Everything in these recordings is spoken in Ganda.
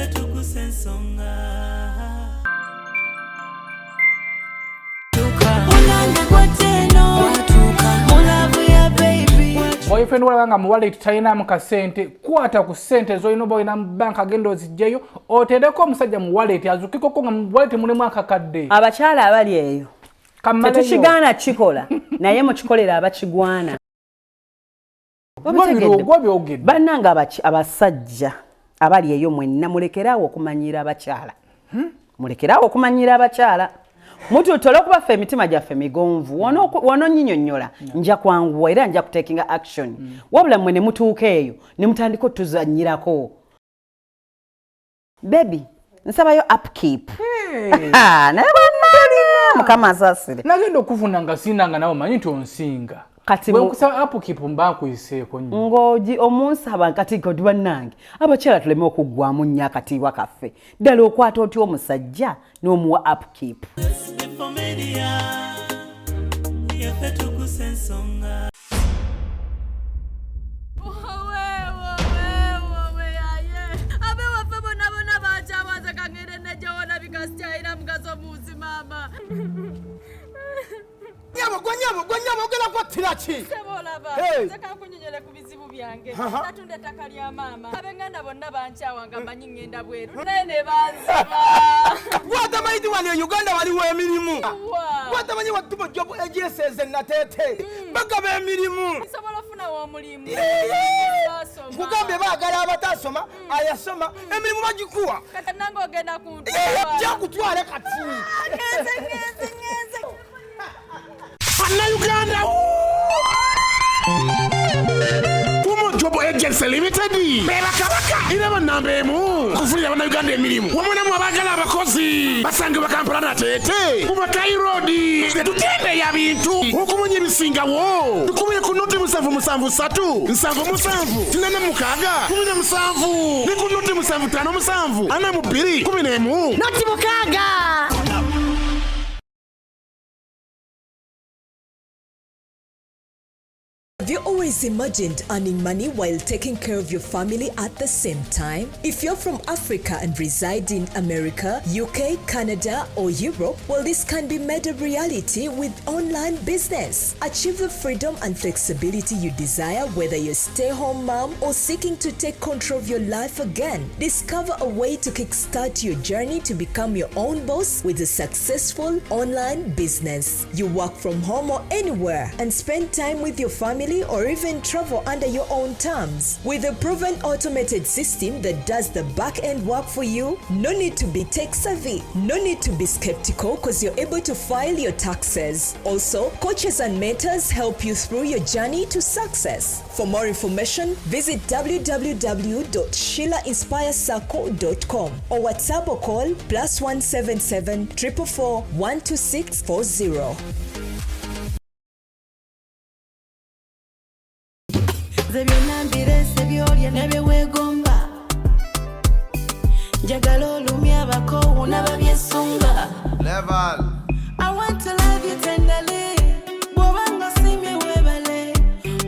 Yaffe tukusa ensonga. Boyfriend walaba nga mu wallet talinamu kasente, kwata ku ssente z'olina oba olina mu banka, genda ozijjayo otereko omusajja mu wallet azukikoko nga mu wallet mulimu akakadde. Abakyala abali eyo, Kammaleyo. tetukigaana kikola, naye mukikolera abakigwana. Obitegedde? Gwe byogedde. Bannange, abasajja abali eyo mwenna, mulekeraawo okumanyiira abakyala, mulekeraawo okumanyiira abakyala. Mututte olwokuba ffe emitima gyaffe migonvu, wononyinyonnyola nja kwanguwa era nja kutakinga action. Wabula mmwe ne mutuuka eyo ne mutandika otuzanyirako, "Baby, nsabayo upkeep." Naye bannange, Mukama asaasire. Nagenda okufuna nga siinanga nawe manyi nti onsinga. Kati Bwe nkusaba upkeep mba nkuyiseeko nnyo. Ng'ogi omunsaba kati kati. Bannange abakyala, tuleme okuggwamu nnyo akatiibwa kaffe. Ddala okwata otya omusajja n'omuwa upkeep? Before media, yaffe tukusa ensonga. Abewaffe bonna bonna bakyabaze, kangende nejjawona bikasikyalina mugaso munsi, maama. Nyabo gwe, nyabo gwe, nyabo, ogenda kwattira ki? Sebolaba. Hey. Nze kankunyonyole ku bizibu byange. Aha. Natunda ettaka lya maama, ab'enganda bonna bankyawa nga mmanyi ŋŋenda bweru, naye ne banziba. Gwatamanyi ti wano e Uganda waliwo emirimu? Wa. Gwatamanyi wattubo job agencies nateete bagaba emirimu? Nsobola ofunawo omulimu? Basoma. Nkugambye baagala abatasoma, ayasoma, emirimu bagikuwa. Kati nange ogenda Jakutwale kati. Ngenze, ngenze, ngenze. Bannayuganda, Tumu Job Agency Limited bebakabaka era banamba emu kufunira bannayuganda emirimu, wamu namwe abaagala abakozi. Basangibwa Kampala Nateete mu Makai Road. Tetutembeeya bintu. Okumanya ebisingawo, tukubire ku 077 377 86 17 ne ku 0757 42 11. 06. Have you always imagined earning money while taking care of your family at the same time? If you're from Africa and reside in America, UK, Canada, or Europe, well, this can be made a reality with online business. Achieve the freedom and flexibility you desire, whether you're stay home mom or seeking to take control of your life again. Discover a way to kickstart your journey to become your own boss with a successful online business. You work from home or anywhere and spend time with your family or even travel under your own terms. With a proven automated system that does the back end work for you, no need to be tech savvy, no need to be skeptical because you're able to file your taxes. Also, coaches and mentors help you through your journey to success. For more information, visit www.sheilainspirecircle.com or WhatsApp or call +177 444 12640. Nze byonna mbirese, byolya ne byeweegomba. Njagala olumya abakoowu n'ababyesunga. Level. I want to love you tenderly. Bw'obanga osiimye weebale,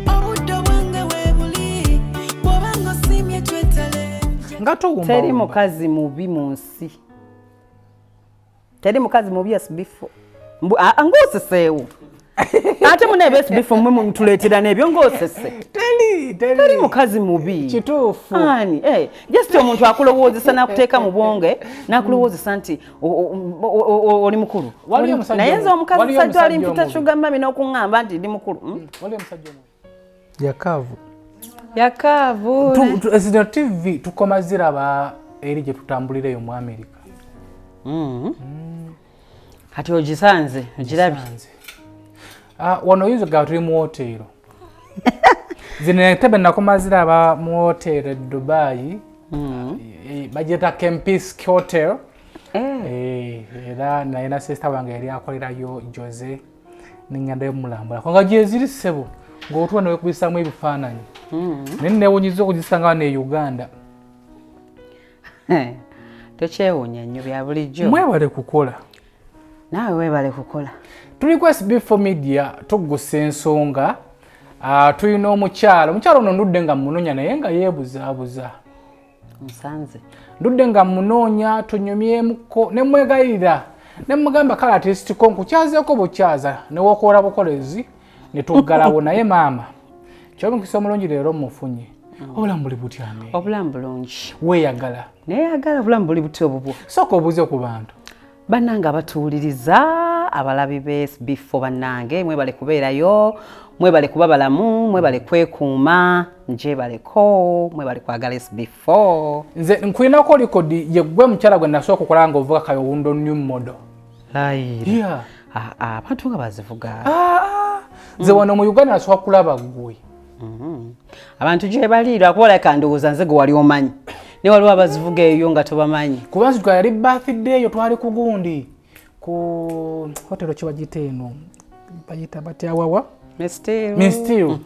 obudde obwange weebuli. Bw'obanga osiimye twetale. Nga towumba. Teri mukazi mubi mu nsi, teri mukazi mubi. SB4 ng'oseseewo ate muna eba SB4, mwe mutuleetera n'ebyo ng'osese. Teri. Teri mukazi mubi. Kituufu. Ani just omuntu akulowoozesa n'akuteeka mu bwonge n'akulowoozesa nti oli mukulu. Waliyo omusajja Naye nze omukazi waliyo sajja ali omusajja mpita omubi. sugar mummy n'okuŋŋamba nti ndi mukulu, Waliyo omusajja omubi yakaavu. Yakaavu. Zino TV tukoma ziraba eri gye tutambulira eyo mu Amerika. Kati ogisanze, ogirabye. Nze. Ah, wano oyinza ogamba tuli mu woteero. Zino entebe nakoma ziraba mu woteero e Dubai. Bagiyita Kempinski Hotel. Era naye na sister wange yali akolerayo Jose, neŋŋendayo mulambulako nga gyeziri ssebo, ng'otuwa newekubisamu ebifaananyi, naye newunyiza okugisanga wano e Uganda. Tokyewuunya nnyo, bya bulijjo. Mwebale kukola. Naawe weebale kukola. Tuli ku SB4 Media, tuggusa ensonga. Tulina omukyala. Omukyala ono ndudde nga munonya naye nga yeebuzaabuza. Nsanze. Ndudde nga munoonya tunyumyemuko ne mwegayirira ne mugamba kale artistiko nkukyazeeko bukyaza ne wokoola bukolezi ne tuggalawo naye maama kyomukisa omulungi leero mufunye. Obulamu buli butya Amelia? Obulamu bulungi. Weeyagala? Neeyagala, obulamu buli butya obubwo. Sooka obuuze ku bantu. Bannange abatuwuliriza, abalabi be SB4, bannange mwebale kubeerayo, mwebale kuba balamu, mwebale kwekuuma, njebaleko, mwebale kwagala SB4. Nze nkulinako likodi yeggwe mukyala gwe nasooka okulaba ng'ovuga kayowundo new model. Layira. Yeah. Abantu nga bazivuga. Nze wano mu Uganda nasooka kulaba ggwe. Abantu gye bali lwakuba olabika ndowooza nze gwe wali omanyi, naye waliwo abazivuga eyo nga tobamanyi. Kuba nzijukira yali birthday eyo twali ku gundi ku hotelo ki bagiyita eno bayita batyawawa Mistil. Mistil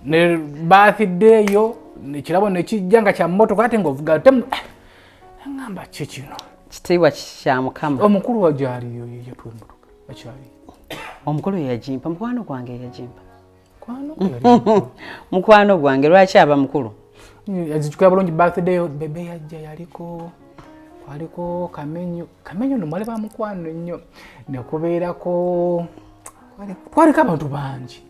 ne birthday eyo ekirabo nekijja nga kya mmotoka ate ng'ovuga ate ngamba ki kino. Kitiibwa kya Mukama. Omukulu wagyaliyo yatuwa emmotoka akyali. Omukulu yeyagimpa, mukwano gwange yeyagimpa. Kwano yali Mukwano gwange lwaki aba mukulu? Nzijukira bulungi birthday yo bebe yajja yaliko kwaliko Kamenyo. Kamenyo no mwali bamukwano nnyo nekubeerako kwaliko abantu bangi.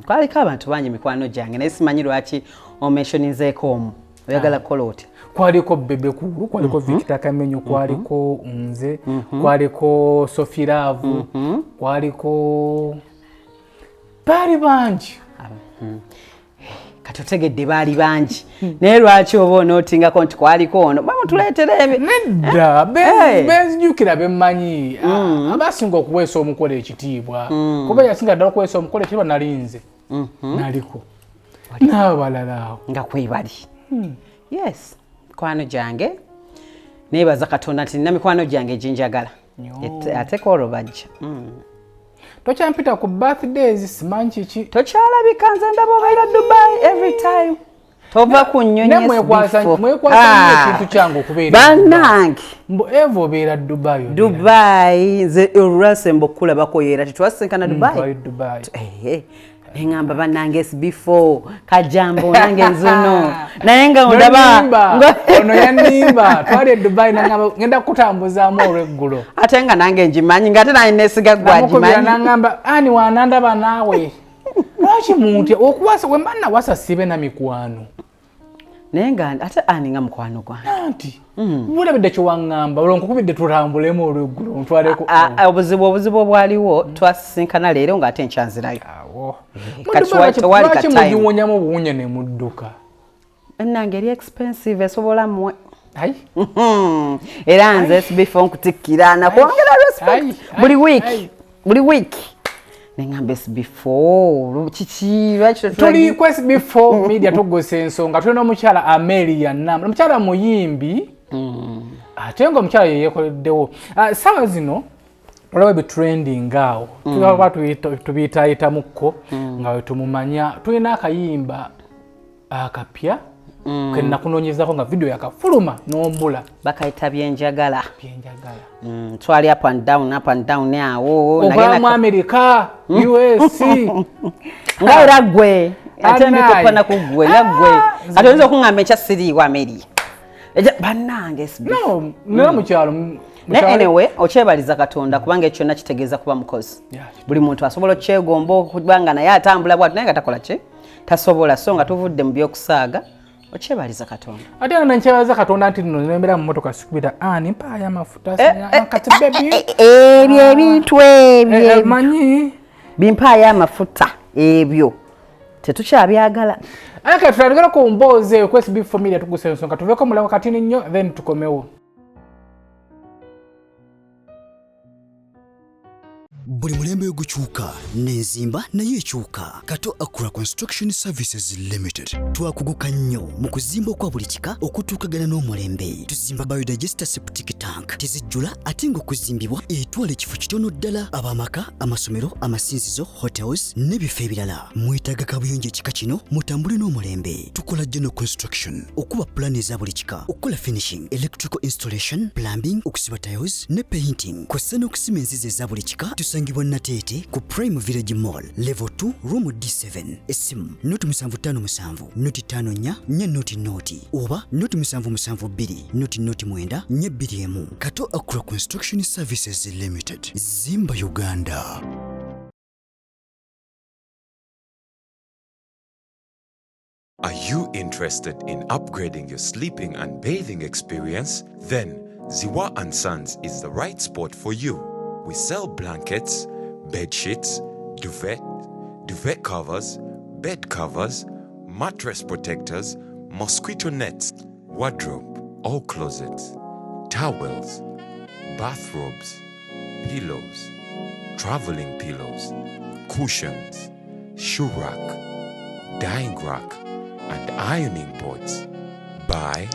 Kwaliko abantu bangi mikwano gyange naye simanyi lwaki omenshonizeeko omu. Oyagala kukola otya? Kwaliko Bebe Kulu, kwaliko Victor Kamenyo, kwaliko nze, kwaliko Sophie Love, kwaliko baali bangi. Kati otegedde baali bangi naye lwaki oba onootingako nti kwaliko ono bamutuleetera ebi Nedda, Hey. benzijukira bemmanyi abasinga okuweesa omukolo ekitiibwa, kuba yasinga ddala okuweesa omukolo ekitiibwa nali nze naliko n'abalala awo nga kwebali. Yes, mikwano gyange neebaza Katonda nti nina mikwano gyange ginjagala. Ate kwolwo bajja. Tokyampita ku birthdays simanyi kiki. Tokyalabika, nze ndaba obeera Dubai every time, tova ku nnyonyi. Ne mwekwasa SB4. mwekwasa nnyo ekintu kyange okubeera Bannange. Mbu Eva obeera Dubai, obeera Dubai, nze olwasemba okukulabako era tetwasinkana Dubai. Twali Dubai. Ehe. Neŋŋamba bannange SB4 kajambo nange nzuno naye nga ondaba Nonimba. Ono yanimba twali e Dubai nangamba ngenda kukutambuzaamu olweggulo. Ate nga nange ngimanyi nga ate nange nesiga namukubira gwagimanyi. Nangamba ani wanandaba naawe lwaki muntya okuwasa wemba nawasa sibe na mikwano. Naye nga ate ani nga mukwano gwange? Anti bulabidde kyewaŋŋamba olwo nkukubidde tutambulemu olweggulo ntwaleko. Obuzibu obwaliwo twasisinkana leero ng'ate nkyanzirayo. Awo. Kati tewali ka Lwaki time. mugiwonyamu obuwunya ne mudduka? Nange eri expensive esobola mmwe. Ayi. Era nze SB4 nkutikkira nakwongera respect Ai, buli ai, week. Ai. Buli week neŋŋamba SB4 kiki lwaki Tuli ku SB4 Media tugusa ensonga. Tulina omukyala Amelia Nam, omukyala muyimbi ate nga omukyala yeyekoleddewo. Saawa zino olaba ebitrending awo tulaba tubiyitayitamukko nga wetumumanya. Tulina akayimba akapya kenakunoonyezako nga vidiyo yakafuluma n'ombula. Bakayita Byenjagala. Byenjagala. Twali up and down, up and down awo. Okola mu America, US. Nga era gwe ate Anayi. mbikopana ku gwe nga gwe ate oyinza okuŋŋamba enkya siriiwo Ameria. Bannange SB. No, naye mukyalo Naye anyway okyebaliza Katonda kubanga ekyo kyonna kitegeeza kuba mukozi. Buli muntu asobola okyegomba okuba nga naye atambula bwati naye nga takola ki tasobola, so nga tuvudde mu byokusaaga okyebaliza Katonda. Ate nga nkyebaza Katonda nti nno nembeera mu motoka sikubira ani mpaayo amafuta kati baby. Ebyo ebintu ebyo Manyi bimpaayo amafuta ebyo tetukyabyagala. Aka tutandikira ku mboozi eyo ku SB4 Media tugusa ensonga tuveeko mulawo katini nnyo then tukomewo. Buli mulembe gukyuka n'enzimba naye ekyuka. Kato Accra Construction Services Limited twakuguka nnyo mu kuzimba okwa buli kika okutuukagana n'omulembe. Tuzimba biodigester septic tank, tezijjula ate ng'okuzimbibwa etwala ekifo kitono ddala. Ab'amaka, amasomero, amasinzizo, hotels n'ebifo ebirala mwetaaga kabuyonjo ekika kino, mutambule n'omulembe. Tukola general construction, okuba pulaani eza buli kika, okukola finishing, electrical installation, plumbing, okusiba tiles ne painting, kw'ossa n'okusima enzizi eza buli kika. Tusangibwa Tusangibwa Nateete ku Prime Village Mall, Level 2, Room D7. Essimu 0757 054 400 oba 0772 009 421. Kato Accra Construction Services Limited. Zimba Uganda. Are you interested in upgrading your sleeping and bathing experience? Then Ziwa and Sons is the right spot for you. We sell blankets, bed sheets, duvet, duvet covers, bed covers, mattress protectors, mosquito nets, wardrobe or closets, towels, bathrobes, pillows, traveling pillows, cushions, shoe rack, dyeing rack, and ironing boards. Buy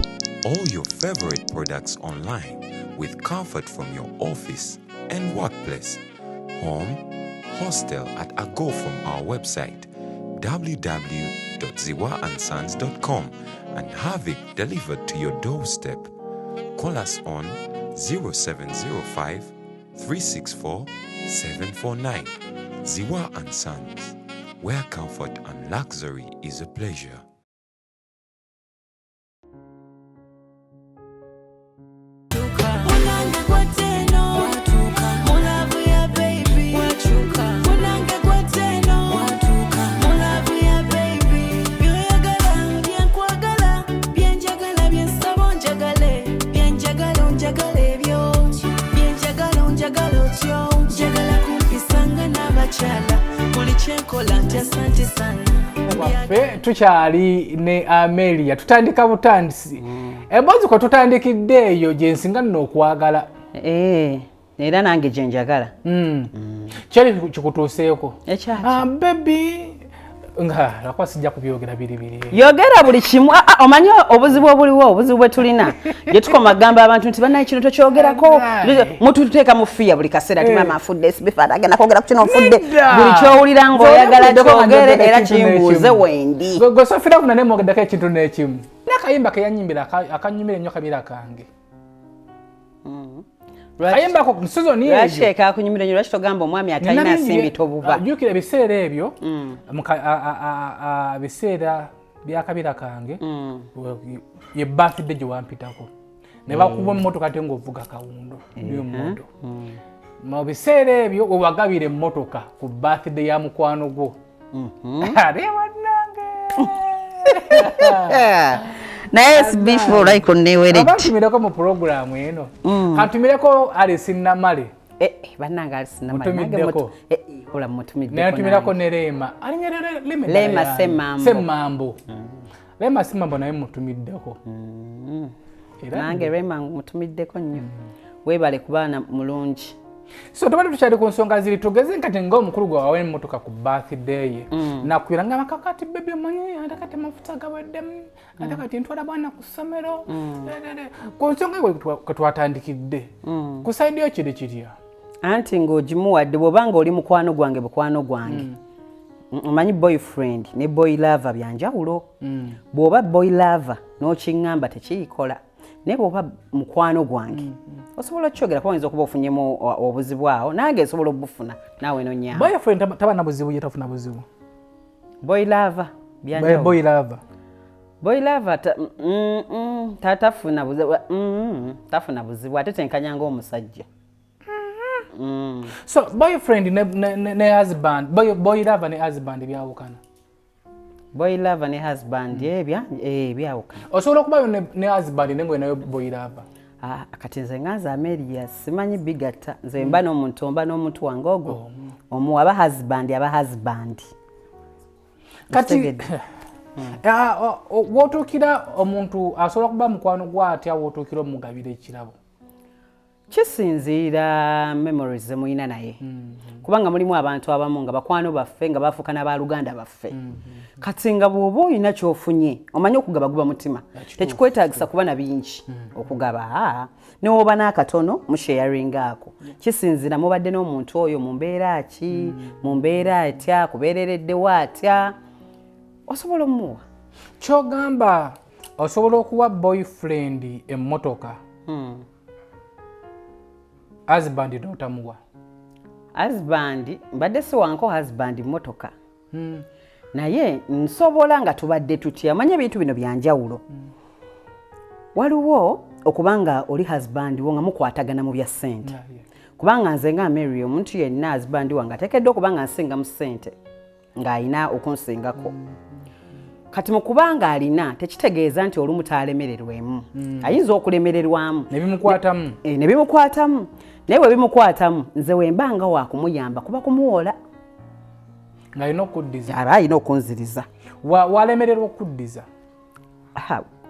all your favorite products online with comfort from your office and workplace, home, hostel at a go from our website www.ziwaandsons.com and have it delivered to your doorstep. Call us on 0705 364 749. Ziwa and Sons, where comfort and luxury is a pleasure. Munange gwateno mu love ya baby, munange gwateno mu love ya baby, byoyagala byenkwagala, byenjagala byensaba onjagale, byenjagala onjagala ebyo byenjagala onjagala otyo, njagala kumpisanga n'abakyala, buli kyenkola nti asante sana. Waffe tukyali ne Amelia, tutandika butandisi emboozi kwe tutandikidde eyo gye nsinga nno okwagala. Eh, era nange gye njagala. Kyali kikutuuseeko? Ekyaki? Ah, baby, nga lwakuba sijja kubyogera biri biri. Yogera buli kimu. Ah, ah, omanyi obuzibu obuliwo, obuzibu bwe tulina gye tukoma kugamba abantu nti bannaye kino tokyogerako, mututeeka mu fiya buli kaseera ti maama afudde, sibifaata agenda kwogera ku kino nfudde. Nedda. Buli kyowulira ng'oyagala Nze kyogere mwogeddeko era ekintu kimbuuze n'ekimu. wendi. Gwe Sofira Vuna naye mwogeddeko ekintu n'ekimu, n'akayimba ke yanyimbira akanyumira ennyo kabira kange, kayimbako mu season Lwaki eyo. ekakunyumira nnyo? Lwaki togamba omwami atalina Nina nsimbi bingi tobuba? Jjukira ebiseera ebyo, biseera byakabira kange, ye birthday gye wampitako ne bakuba emmotoka ate ng'ovuga kawundo niyo moto. Mu biseera ebyo we wagabira emmotoka ku birthday ya mukwano gwo, ate bannange. Naye sbifu like oneweredde. Aba ntumireko mu puroguramu eno, kantumireko Alice Namale. Bannange Alice Namale, nange Mutumiddeko. Kola mutumiddeko. Naye ntumirako nange. ne Leema. Alinnya Leema eddala Leema yaani? Ssemambo. Ssemambo. Leema Ssemambo naye mutumiddeko. Era Nange Rema mutumiddeko nnyo, weebale kubaana mulungi. So tubadde tukyali ku nsonga ziri, tugeze kati ng'omukulu gwe wawa emmotoka ku birthday ye, nakwira nga makakati, baby, omanyi ate kati amafuta gaweddemu, ate kati ntwala baana ku ssomero. Ku nsonga eyo kwe twatandikidde, ku side yo kiri kitya? Anti ng'ogimuwadde bw'oba nga oli mukwano gwange, bukwano gwange. Omanyi boyfriend ne boy lover byanjawulo. Bw'oba boy lover n'okiŋŋamba tekiyikola, naye bw'oba mukwano gwange osobola okukyogera, kuba oyinza okuba ofunyemu obuzibu awo, nange nsobola obufuna naawe nonyamba. Boyfriend taba na buzibu, ye tafuna buzibu? Boy lover byanjawulo. Boy lover. Boy lover tafuna buzibu, tafuna buzibu, ate tenkanya ng'omusajja. So boyfriend ne husband, boy lover ne husband byawukana? Boy lover ne husband byawukana. Osobola okubayo ne husband naye ng'olinayo boy lover? Ah, kati nze nga nze Amelia simanyi bigatta. Nze mba n'omuntu, mba n'omuntu wange ogwo omu, aba husband, aba husband. Kati Okitegedde? Ah, w'otuukira omuntu asobola kuba mukwano gwo atya w'otuukira omugabira ekirabo? Kisinziira memories zemulina naye, kubanga mulimu abantu abamu nga bakwano baffe nga bafuuka n'abaluganda baffe. Kati nga bw'oba olina ky'ofunye, omanyi okugaba guba mutima, tekikwetaagisa kuba na bingi okugaba. Aa, newoba n'akatono musharinga ako, kisinziira mubadde n'omuntu oyo mu mbeera ki, mu mbeera atya, kubeerereddewo atya, osobola omuwa. Kyogamba osobola okuwa boyfriend emmotoka, husband n'otamuwa? Husband mbadde siwanko husband mmotoka, naye nsobola nga tubadde tutya, omanye ebintu bino byanjawulo. Waliwo okubanga oli husband wo nga mukwatagana mu bya ssente, kubanga nze nga Mary, omuntu yenna husband wange ateekeddwa okuba nga nsinga mu ssente, ng'alina okunsingako. Kati mu kubanga alina, tekitegeeza nti olumu taalemererwemu, ayinza okulemererwamu. Nebimukwatamu. Ne bimukwatamu, naye bwe bimukwatamu, nze wemba nga wakumuyamba kuba kumuwola. Ng'alina okuddiza. Aba alina okunziriza. Walemererwa okuddiza,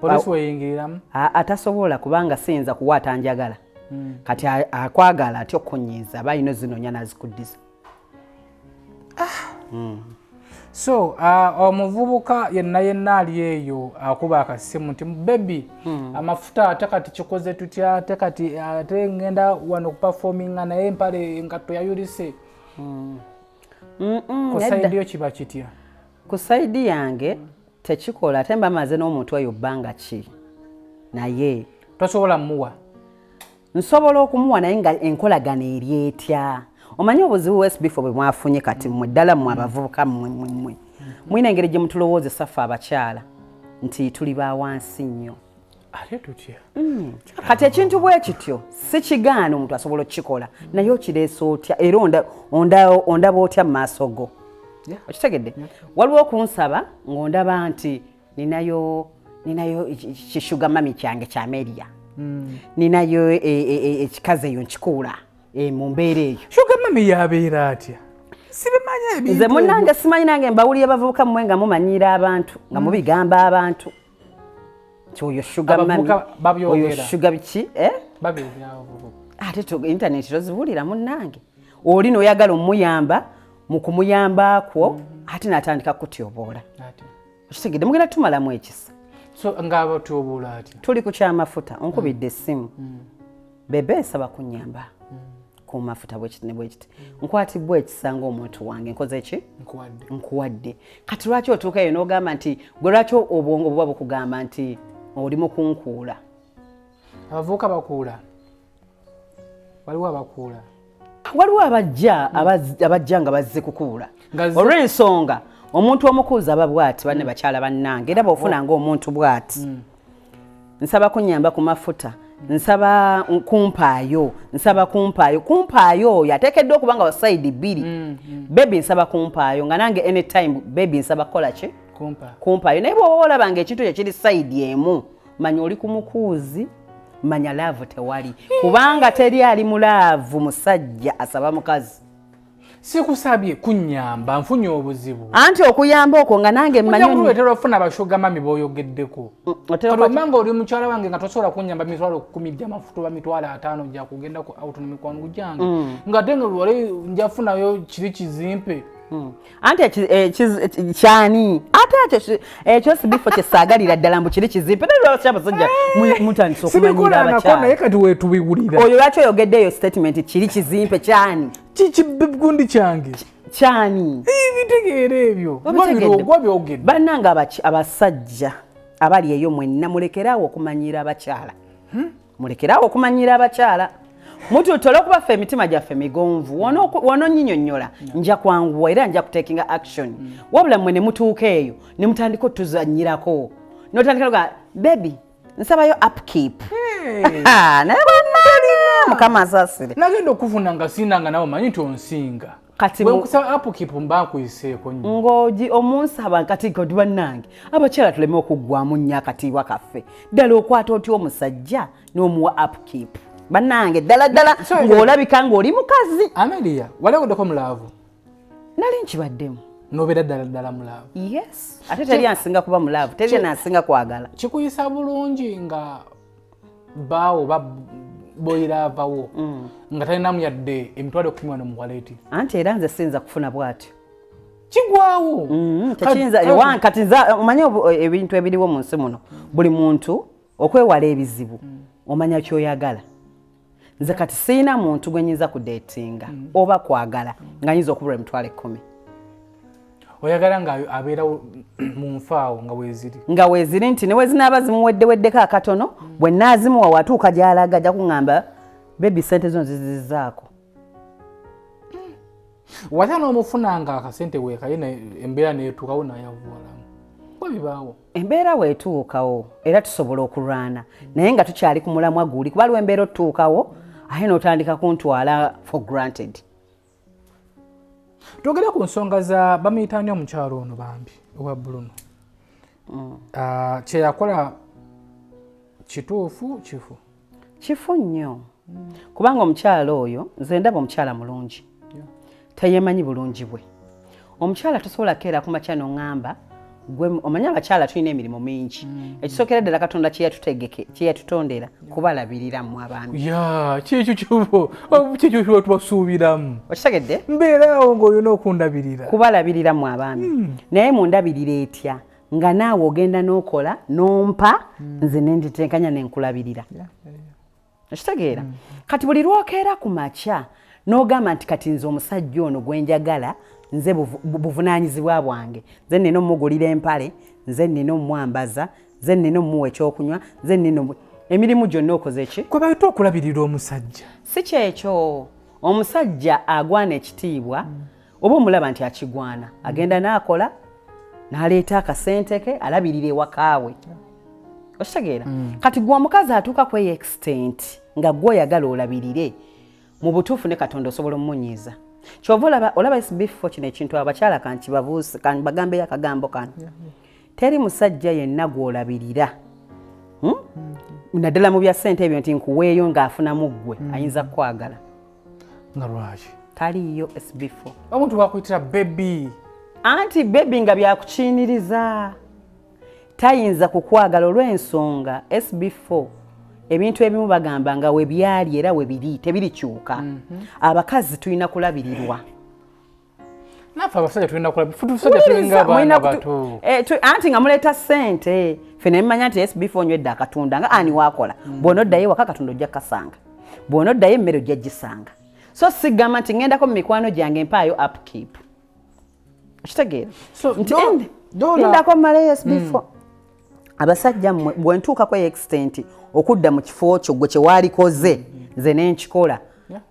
polisi weyingiriramu? Atasobola, kubanga siyinza kuwa atanjagala. Kati akwagala atya okukunyiiza? Aba alina ozinoonya nazikuddiza. So omuvubuka yenna yenna ali eyo akuba akasimu nti, "Baby, amafuta ate kati kikoze tutya? Ate kati ate ngenda wano kuperforminga, naye empale engatto yayulise." Ku side yo kiba kitya? Ku side yange tekikola, ate mba maze n'omuntu oyo bbanga ki, naye Tosobola muwa? Nsobola okumuwa, naye nga enkolagana eri etya? Omanyi obuzibu sbifo bwe mwafunye kati mmwe, ddala mmwe abavubuka, mmwe mmwe mmwe mulina engeri gye mutulowoozesa ffe abakyala nti tuli ba wansi nnyo. Ate tutya? Kati ekintu bwe kityo si kigaana, omuntu asobola okukikola, naye okireesa otya era ondaba otya mu maaso go? Okitegedde? Waliwo okunsaba ng'ondaba nti ninayo ki sugar mummy kyange kyameria, ninayo ekikazi eyo nkikuula mu mbeera eyo. Sugar mummy yabeera atya? Sibimanyi ebintu. Nze munnange simanyi, nange mbawulire bavubuka mmwe nga mumanyiira abantu, nga mubigamba abantu nti oyo sugar mummy. Abavubuka babyogera. Oyo sugar biki, eh? Babeera abavubuka. Ate internet tozibuulira munnange. Oli noyagala omuyamba, mu kumuyamba kwo ate n'atandika kutyoboola. Ate Okitegedde? Mugenda tumalamu ekisa. So ng'abatyoboola atya? Tuli ku kyamafuta, onkubidde essimu, "Babe, nsaba kunyamba ku mafuta bwekiti ne bwekiti." Nkwatibwa ekisa ng'omuntu wange, nkoze ki? Nkuwadde. Nkuwadde. Kati lwaki otuuka eyo n'ogamba nti gwe, lwaki obwongo buba bukugamba nti oli mukunkuula? Abavubuka bakuula, waliwo abakuula. Waliwo abajja abajja nga bazze kukuula. Olw'ensonga omuntu omukuuza aba bwati, banne bakyala bannange, era bw'ofuna nga omuntu bwati, "Nsaba kunyamba ku mafuta, nsaba kumpaayo, nsaba kumpaayo," kumpaayo oyo ateekeddwa okuba nga wa side bbiri. "Baby, nsaba kumpaayo," nga nange anytime, "Baby, nsaba kukola ki?" Kumpa. Kumpaayo. Naye bw'oba olaba nga ekintu ekyo kiri side emu, manya oli ku mukuuzi, manya love tewali, kubanga teri ali mu love musajja asaba mukazi. Sikusabye kunyamba, nfunye obuzibu. Anti okuyamba okwo nga nange mmanyi. Mmanyi ofuna aba sugar mummy boyogeddeko. Otera Kati omanga oli mukyala wange nga tosobola kunyamba 100,000 gy'amafuta oba 50,000 gya kugenda ku out nemikwano gyange, ng'ate nga wali njafunayo kiri kizimpe. Anti kyani ate ekyo ekyo sibifo kyesaagalira ddala, mbu kiri kizimpe. Naye lwaki abasajja mutandise okumanyira Sibikolanako, naye abakyala? kati wetubiwulira. Oyo lwaki oyogedde eyo statement, kiri kizimpe kyani? Kikigundi kyange. Kyani? Bitegeera ebyo. Obitegedde? Gwa byogedde. Bannange, abasajja abali eyo mwenna, mulekeraawo okumanyira abakyala, mulekeraawo okumanyira abakyala. Mututte olwokuba ffe emitima gyaffe migonvu, wononyinyonnyola nja kwanguwa era nja kutakinga action. Wabula mmwe ne mutuuka eyo ne mutandika otuzanyirako, notandika noga, "Baby, nsabayo upkeep." Naye bannange, Mukama asaasire. Nagenda okufuna nga siinanga nawe, manyi nti onsinga. Kati Bwe nkusaba upkeep mba nkuyiseeko nnyo. Ng'ogi omunsaba kati kati. Bannange abakyala, tuleme okuggwamu nnyo akatiibwa kaffe. Ddala okwata otya omusajja n'omuwa upkeep? Bannange, ddala ddala ng'olabika ng'oli mukazi. Amelia, wali ogoddeko mu love? Nali nkibaddemu. Nobeera ddala ddala mu love? Yes, ate teri ansinga kuba mu love, teri ansinga kwagala. Kikuyisa bulungi nga baawo ba boyira avawo nga talinamu yadde 10,000 wano mu wallet? Anti era nze siyinza kufuna bw'atyo. Kigwawo. Tekiyinza. Kati nze omanyi ebintu ebiriwo mu nsi muno, buli muntu okwewala ebizibu, omanya kyoyagala. Nze kati siina muntu gwe nyinza kudatinga oba kwagala nga nyinza okubula 10,000. Oyagala nga abeerawo mu nfaawo nga weeziri. Nga weeziri, nti ne wezinaaba zimuweddeweddeko akatono, bwe naazimuwa watuuka gy'alaga ajja kuŋŋamba, "Baby, sente zo nzizizaako." Watya n'omufuna nga akasente weekaye, embeera neetuukawo nayavuwalamu, webibaawo. Embeera weetuukawo era tusobola okulwana, naye nga tukyali ku mulamwa guli, kuba aliwo embeera otutuukawo ate n'otandika kuntwala for granted. Twogere ku nsonga za bamuyita ani omukyalo ono bambi owa Bruno. Kyeyakola kituufu, kifu? Kifu nnyo, kubanga omukyala oyo nze ndaba omukyala mulungi, teyemanyi bulungi bwe. Omukyala tosobola keera ku makya noŋŋamba gwe omanyi abakyala tulina emirimu mingi. Ekisookera ddala, Katonda kye kyeyatutondera kubalabirira mmwe abaami. Ya, kyekyo kibo, kyekyo kiba tubasuubiramu. Okitegedde? Mbeeraawo ng'olina okundabirira. Kubalabirira mmwe abaami, naye mundabirira etya nga naawe ogenda n'okola n'ompa, nze nenditenkanya nenkulabirira? Okitegeera? Kati buli lwokeera ku makya n'ogamba nti kati nze omusajja ono gwe njagala, nze buvunaanyizibwa bwange, nze nina omugulira empale, nze nina omwambaza, nze nina omuwa ekyokunywa, nze nina emirimu gyonna, okoze ki? Kwe bayita okulabirira omusajja. Si kyekyo. Omusajja agwana ekitiibwa oba omulaba nti akigwana, agenda n'akola n'aleeta akasente ke, alabirira ewakaawe. Okitegeera? Kati gwe omukazi atuuka ku eyo extent nga gwe oyagala olabirire, mu butuufu ne Katonda osobola omumunyiiza. Kyova olaba SB4 kino ekintu abakyala kankibabuuse, kanbagambeyo akagambo kano. Teri musajja yenna gw'olabirira, Naddala mu bya ssente ebyo nti nkuweeyo ng'afunamu ggwe, ayinza kukwagala? Nga lwaki? Taliiyo, SB4. Omuntu wakuyitira baby. Anti baby nga byakukiiniriza, tayinza kukwagala olw'ensonga SB4 ebintu ebimu bagamba nga we byali era we biri, tebirikyuka. Abakazi tulina kulabirirwa. Naffe abasajja tulina kulabirira, tulinga abaana bato. Eh, anti nga muleeta ssente, ffe ne mmanya nti SB4 onywedde akatunda nga ani waakola, bw'onoddayo ewaka katonda ojja kasanga, bw'onoddayo emmere ojja gisanga. So sigamba nti ŋŋendako mu mikwano gyange mpaayo upkeep. Okitegeera? So, nti Dola lindako mmaleyo SB4. Abasajja mmwe, bwe ntuukako extent okudda mu kifo kyo gwe kyewaalikoze nze nenkikola,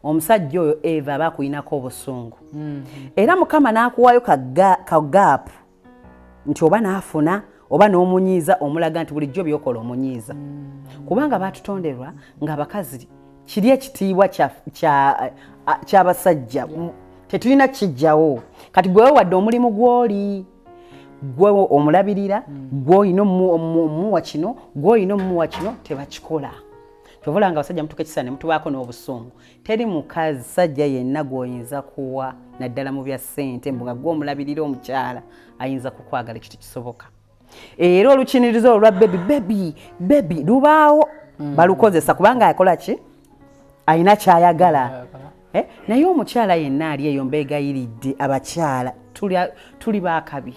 omusajja oyo eva aba akuyinako obusungu, era Mukama n'akuwaayo ka gap nti oba n'afuna oba n'omunyiiza, omulaga nti bulijjo byokola omunyiiza, kubanga baatutonderwa ng'abakazi kiri ekitiibwa ky'abasajja tetulina kijjawo. Kati gwe wadde omulimu gw'oli gwe omulabirira, gwe olina omuwa kino, gwe olina omuwa kino, tebakikola. Kyova olaba nga abasajja mutuuka ekiseera ne mutubaako n'obusungu. Teri mukazi sajja yenna gw'oyinza kuwa, naddala mu bya ssente, mbu nga gwe omulabirira omukyala ayinza kukwagala. Ekyo tekisoboka. Era olukinirizo olwa baby, baby, baby lubaawo, balukozesa kubanga akola ki, alina kyayagala. Eh, naye omukyala yenna ali eyo, mbeegayiridde abakyala, tuli baakabi,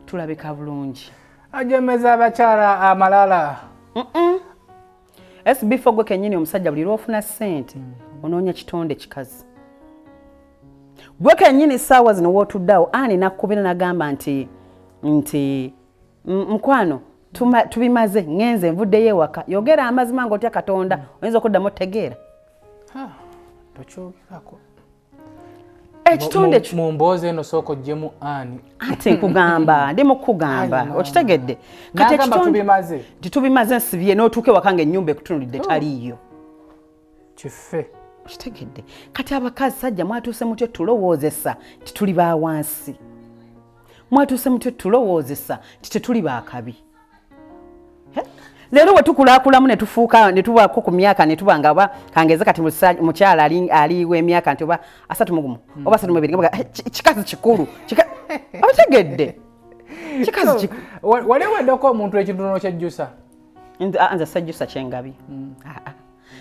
tulabika bulungi. Ajemeza abakyala amalala. SB4 gwe kennyini omusajja, buli lwofuna ssente onoonya kitonde kikazi. Gwe kennyini saawa zino wootuddeawo ani nakkubira nagamba nti mukwano, tubimaze, ŋŋenze nvuddeyo ewaka. Yogera amazima ng'otya Katonda, oyinza okuddamu otegeera. Tokyogerako. Ekitonde Mu mboozi eno sooka oggyemu ani. Ate nkugamba, ndi mu kukugamba. Ai, mama. Okitegedde? N'agamba ekitonde- tubimaze. Nti tubimaze, nsibye, n'otuuka ewaka ng'ennyumba ekutunulidde taliiyo. Kife. Okitegedde? Kati abakazi sajja mwatuuse mutyo tulowoozesa nti tuli ba wansi, mwatuuse mutyo tulowoozesa nti tetuli bakabi. Leero bwe tukulakulamu ne tufuuka ne tubaako ku myaka ne tuba nga oba kangeze kati mukyala ali w'emyaka nti oba 31 oba 32, nga baga, "Eh, kikazi kikulu." Okitegedde? Kikazi kikulu. Wali weddeko omuntu ekintu n'okyejjusa? Nze sejjusa kyengabi. Ah, ah.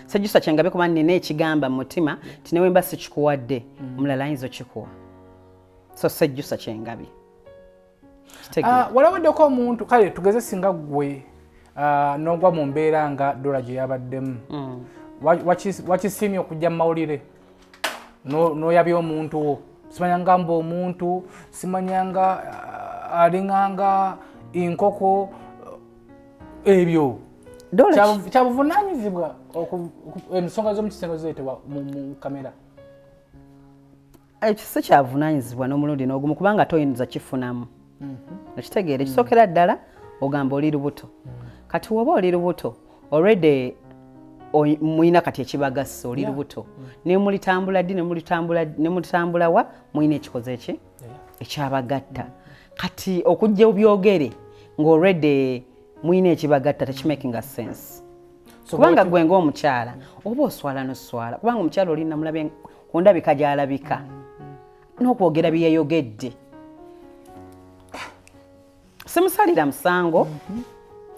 Sejjusa kyengabi kuba nina ekigamba mu mutima nti newe mba sikikuwadde, omulala ayinza okikuwa, so sejjusa kyengabi. Kitegeera? Ah, wali weddeko omuntu, kale tugeze singa ggwe n'ogwa mu mbeera nga Dola gye yabaddemu, wakisiimye okujja mu mawulire n'oyabya omuntu wo, simanya nga mba omuntu, simanya nga alinganga enkoko, ebyo Dola kyabuvunaanyizibwa ensonga z'omu kisenge zireetebwa mu kamera? Ekyo si kyavunaanyizibwa n'omulundi n'ogumu, kubanga toyinza kifunamu. Okitegeera? Ekisookera ddala, ogamba oli lubuto. Kati woba oli lubuto already, mulina kati ekibagassa, oli lubuto, nemulitambula ddi, nemulitambula wa, mulina ekikoze eki ekyabagatta. Kati okujja obyogere ng'already mulina ekibagatta, tekimakinga sense. So kubanga bw'oti- gwe ng'omukyala oba oswala noswala, kubanga omukyala oli namulabye ku ndabika gy'alabika n'okwogera bye yayogedde, simusalira musango,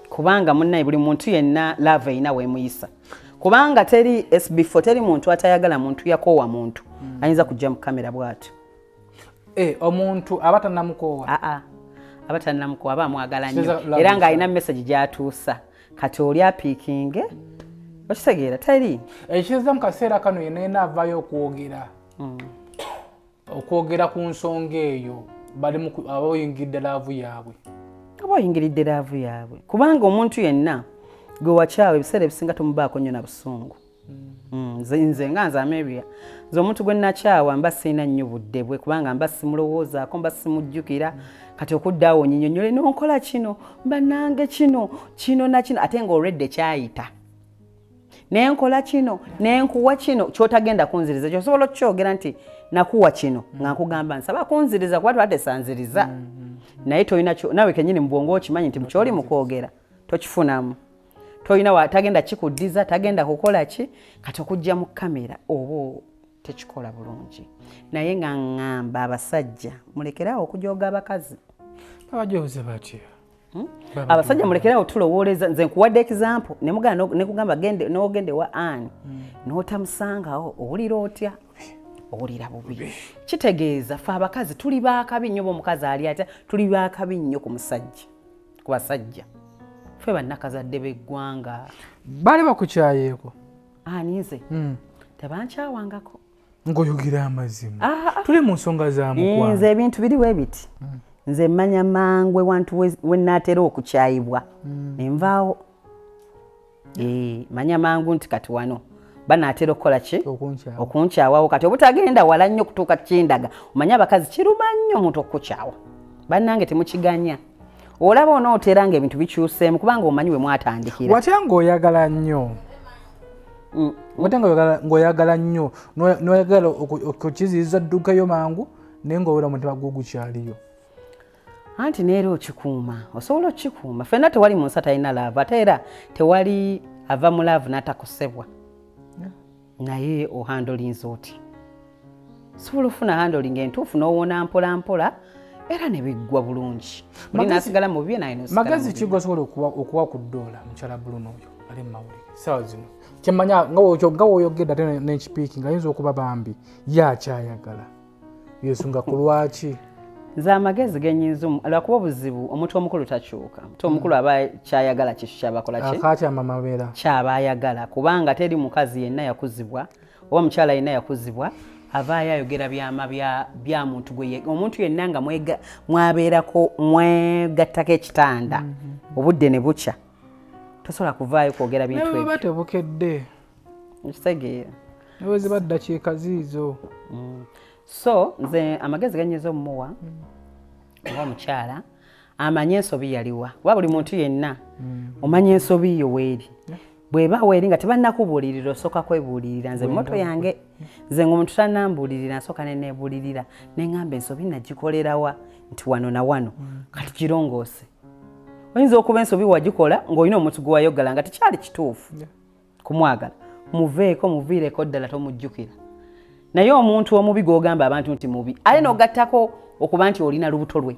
kubanga munnaye buli muntu yenna love erina weemuyisa, kubanga teri sb4, teri muntu atayagala muntu yakoowa muntu ayinza kujja mu kamera bw'atyo. Eh, omuntu aba tannamukoowa? Aa, aba tannamukoowa, aba amwagala nnyo. Kitegeeza love Era is ng'alina message gy'atuusa. Kati oli apiikinge, okitegeera? Teri. Ekitegeeza mu kaseera kano yenna yenna avaayo okwogera ku nsonga eyo, bali aba oyingidde love yaabwe. Oba oyingiridde love yaabwe, kubanga omuntu yenna gwe wakyawa ebiseera ebisinga tomubaako nnyo na busungu. Nze nga nze Ameria, nze omuntu gwe nakyawa mba sirina nnyo budde bwe, kubanga mba simulowoozaako, mba simujjukira. Kati okudda awo nyinyonnyole nonkola kino, mba nange kino kino na kino, ate ng'olwedde kyayita, nenkola kino, nenkuwa kino kyotagenda kunziriza, kyosobola okukyogera nti nakuwa kino nga nkugamba nsaba kunziriza, kuba twatesanziriza. Naye tolina nawe kenyini mu bwongo okimanyi nti kyoli mu kwogera tokifunamu, tolina tagenda kikuddiza, tagenda kukola ki. Kati okujja mu kamera oba tekikola bulungi. Naye nga ŋŋamba abasajja, mulekeraawo okujooga abakazi. Abajoze batya? Abasajja mulekeraawo tulowooleza. Nze nkuwadde example, nemugamba nekugamba gende n'ogende wa ani n'otamusangawo, owulira otya? Owulira bubi. Kitegeeza fe abakazi tuli baakabi nnyo. Ba omukazi ali atya, tuli baakabi nnyo ku musajja, ku basajja. Ffe bannakazadde b'eggwanga. Baali bakukyayeeko? Ani, nze? Tebankyawangako. Ng'oyogera amazima, Ah, ah. tuli mu nsonga za mukwano. Nze ebintu biri bwe biti, nze mmanya mangu ewantu we naatera okukyayibwa, envaawo. Manya mangu nti kati wano banaatera okukola ki? Okunkyawa. Okunkyawawo. Kati obutagenda wala nnyo kutuuka kindaga. Omanye abakazi kiruma nnyo omuntu okukukyawa. Bannange, temukiganya. Olaba onootera nga ebintu bikyuseemu, kubanga omanyi we mwatandikira. Watya ng'oyagala nnyo? Watya ng'oyagala nnyo n'oyagala okukiziyiza ddukayo mangu, naye ng'owera omutima gwo gukyaliyo? Anti neera okikuuma, osobola okukikuuma. Ffenna tewali mu nsi atalina love, ate era tewali ava mu love n'atakosebwa. Naye ohandolinza oti? Sobola ofuna handling entuufu n'owona mpola mpola, era ne biggwa bulungi, oli nasigala mu bibye, naye n'osigala mu Magezi ki bibye. gosobola okuwa ku ddoola mukyala Bruno oyo ali mu mawulire saawa zino? Kyemmanya nga woyogedde ate n'ekipiiki nga ayinza okuba bambi ye akyayagala, yensonga ku lwaki. Nze amagezi genyinza lwakuba obuzibu omuntu omukulu takyuka. Omuntu omukulu aba kyayagala kikyo kyabakola ki? Akakyama mabeera. Kyaba ayagala, kubanga teri mukazi yenna yakuzibwa oba mukyala yenna yakuzibwa avaayo ayogera byama bya muntu gwe omuntu yenna nga mwabeerako, mwegattako ekitanda, obudde ne bukya, tosobola kuvaayo kwogera bintu Naye ebyo. baba tebukedde. Okitegeera? Ne ziba ddakiika ziizo. So nze amagezi ganyinza omumuwa oba omukyala, amanye ensobi yaliwa, kuba buli muntu yenna omanya ensobi yo weeri. Bweba weeri nga tebannakubuulirira, osooka kwebuulirira. Nze motto yange, nze ngaomuntu tannambuulirira, nsooka neneebuulirira, neŋŋamba ensobi nagikolerawa, nti wano na wano, kati girongoose. Oyinza okuba ensobi wagikola ng'olina omuntu gwe wayogala nga tekyali kituufu kumwagala, muveeko, muviireko ddala, tomujjukira. Naye omuntu omubi gw'ogamba abantu nti mubi, ate n'ogattako okuba nti olina lubuto lwe,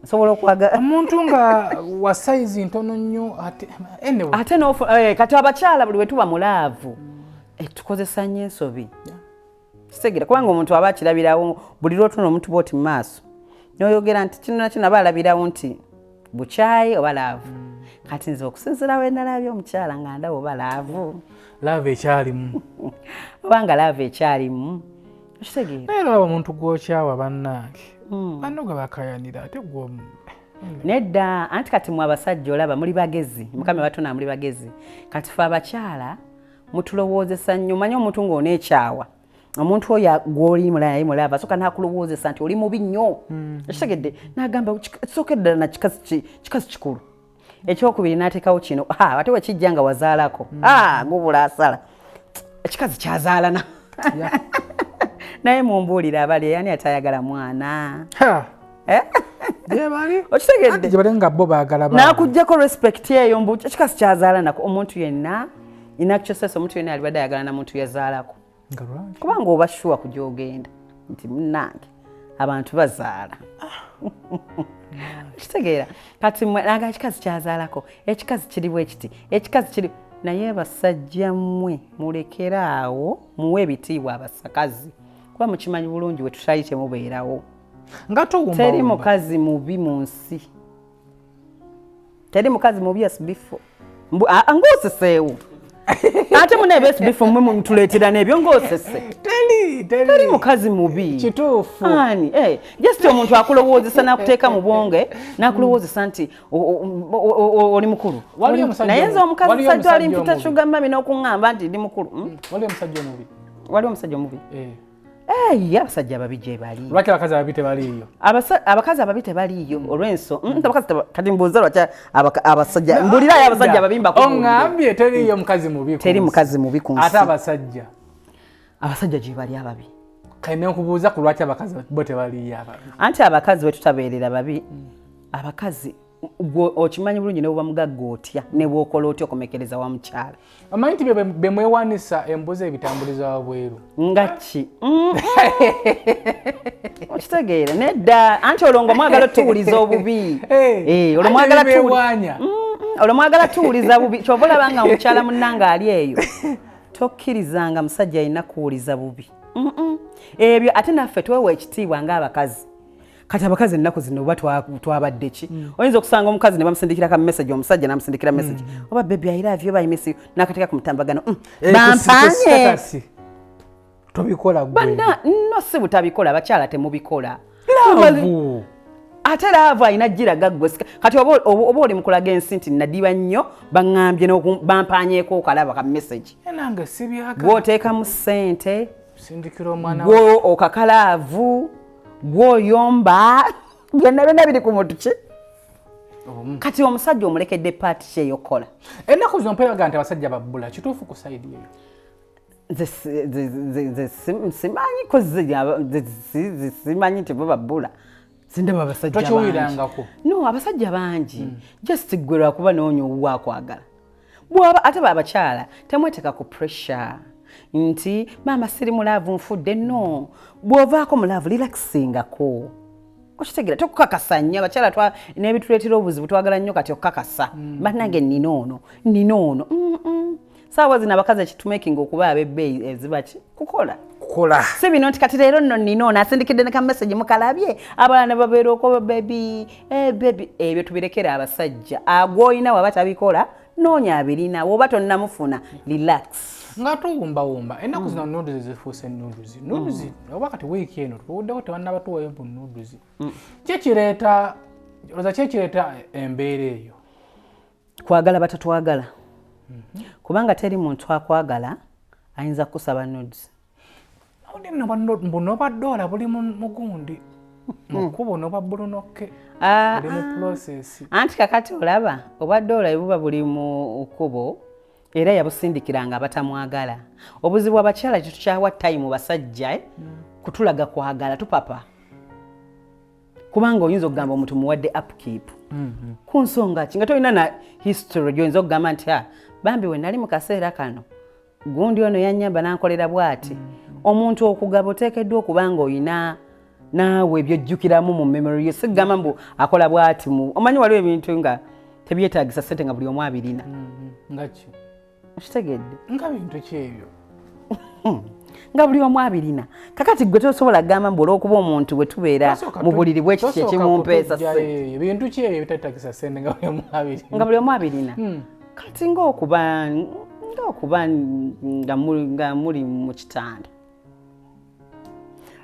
nsobola okwagala Omuntu nga wa sayizi ntono nnyo ate anyway. Ate kati abakyala buli wetuba mu love, tukozesa nnyo ensobi, kitegeera? Kubanga omuntu aba akirabirawo buli lwotuna omuntu bwoti mu maaso noyogera nti kino nakino, aba alabirawo nti bukyayi oba love. Kati nze okusinziira we nalabye omukyala, nga ndaba oba love Love ekyalimu. Oba nga love ekyalimu, okitegeera? Naye laba omuntu gwokyawa, bannange, banno gwe bakayanira, ate gwe Nedda, anti kati mwe abasajja olaba muli bagezi, mukama batona, muli bagezi. Kati fe abakyala mutulowoozesa nnyo. Manye omuntu ng'oneekyawa Omuntu oyo gwoli mulayi mulaba asooka n'akulowoozesa nti oli mubi nnyo. Ekitegedde n'agamba kisooka eddala na kikazi kikazi kikulu. Ekyokubiri n'ateekawo kino, ha, ate wekijja nga wazaalako, ah, gubula asala ekikazi kyazaalana. Naye mumbuulire, abali ani atayagala mwana? Eh? Okitegedde? Gyebali nga bo baagala baana. N'akuggyako respect eyo mbu ekikazi kyazaala nako. Omuntu yenna, in actual sense, omuntu yenna alibadde ayagala na muntu yazaalako. Nga lwaki? Kubanga oba sure ku gyogenda nti munnange abantu bazaala. Kitegeera kati mwe naga ekikazi kyazaalako, ekikazi kiri bwe kiti, ekikazi kiri. Naye basajja mmwe, mulekere awo, muwe ebitiibwa abasakazi, kuba mukimanyi bulungi we tutali temubeerawo. Nga towumba Teri wumba. mukazi mubi mu nsi, teri mukazi mubi. SB4 ng'oseseewo ate muna eba SB4, mmwe mutuleetera n'ebyo ng'osese. Teri. Teri mukazi mubi. Kituufu. Ani just omuntu akulowoozesa n'akuteeka mu bwonge n'akulowoozesa nti oli mukulu. Waliyo omusajja Naye nze omubi. omukazi Waliyo sajja omusajja alimpita omubi. sugar mummy n'okuŋŋamba nti ndi mukulu. Waliyo omusajja omubi. Waliwo omusajja omubi. Eh. Eyi, abasajja ababi gye bali. Lwaki abakazi ababi tebaliiyo? Abakazi ababi tebaliiyo olw'enso abakazi kati mbuuza lwaki abasajja, mbulirayo abasajja ababi mbakubuulire. Oŋŋambye teriiyo mukazi mubi ku Teri nsi. mukazi mubi ku nsi. Ate abasajja? Abasajja gye bali ababi. Kale nenkubuuza ku lwaki abakazi bo tebaliiyo ababi. Anti abakazi bwe tutabeerera babi. Abakazi gwe okimanyi bulungi, ne bwoba mugagga otya, ne bwokola otya, okomekereza wa mukyala. Omanyi nti bemwewanisa embuzi ebitambuliza wabweru. Nga ki? Okitegeera? Nedda, anti olwo nga mwagala otuwuliza obubi. Eh, olwo mwagala Beewanya. Olwo mwagala tuwuliza bubi. Kyova olaba nga omukyala munnange ali eyo, tokkirizanga musajja alina kuwuliza bubi. Ebyo ate naffe twewa ekitiibwa ng'abakazi. Kati abakazi ennaku zino oba twabadde ki? Oyinza okusanga omukazi ne bamusindikira ka message, omusajja namusindikira message, oba baby, I love you, oba I miss you, n'akateeka ku mutambagano. Eh, ku Bampanye. status. Tobikola gwe. Banna no, si butabikola, abakyala temubikola. Love. Ate love alina giraga ggwe. Kati oba oli mukulaga ensi nti nadiba nnyo, baŋŋambye bampanyeeko okalaba ka message. Nange sibyagala. Gw'oteekamu ssente, Sindikira omwana. Gwo okakalaavu, gwoyomba, byonna byonna biri ku muntu ki. Kati omusajja omulekedde part ki eyokukola? Ennaku zino mpeeraga nti abasajja babbula. Kituufu ku side eyo? Nze simanyi ko, nze simanyi nti bo babbula. Sindaba abasajja bangi. Tokiwulirangako? No, abasajja bangi. Just gwe lwakuba noonya owuwa akwagala. Bwaba ate ba abakyala temweteeka ku pressure nti maama siri mu love nfudde. No, bw'ovaako mu love, relaxingako. Okitegeera? Tokukakasa nnyo. Abakyala n'ebituleetera obuzibu, twagala nnyo kati okukakasa, bannange nnina ono, nnina ono. Saawa zino abakazi ekitumakinga okuba ab'ebbeeyi eziba ki? Kukola. Kukola. Si bino nti kati leero nno nnina ono asindikidde ne ka message mukalabye, abalala ne babeera okwo baby, eh, baby. Ebyo tubirekere abasajja. Agw'olina waba tabikola, noonya abirina. Woba tonnamufuna, relax. Nga tuwumbawumba, ennaku zino nudes zifuuse nudes, nudes. Oba kati wiiki eno tuwuddeko tebannabatuwayo bu nudes. Kyekireeta olowooza, kyekireeta embeera eyo? Kwagala batatwagala, kubanga teri muntu akwagala ayinza kukusaba nudes. Awundi nno mbu noba dola buli mugundi mukubo noba bulunokke Ah, oli mu ah. process. Anti kakati olaba obwa dola buba buli mu kkubo, era yabusindikiranga abatamwagala. Obuzibu abakyala tetukyawa time basajja, eh? Kutulaga kwagala tupapa, kubanga oyinza okugamba omuntu muwadde upkeep ku nsonga ki nga tolina na history gyoyinza okugamba nti, "Ah, bambi we nali mu kaseera kano gundi ono yanyamba nankolera bw'ati." Omuntu okugaba oteekeddwa okuba nga oyina naawe byojjukiramu mu memory yo, sigamba mbu akola bw'ati mu omanyi waliwo ebintu nga tebyetaagisa ssente nga buli omu abirina. Nga ki? Okitegedde? Nga bintu ki ebyo? Nga buli omu abirina. Kakati gwe tosobola kugamba mbu olw'okuba omuntu bwe tubeera mu buliri bwekiti ekimumpeesa ssente. Bintu ki ebyo ebitatakisa ssente nga buli omu abirina? Nga buli omu abirina. Kati ngaokuba nga muli mu kitanda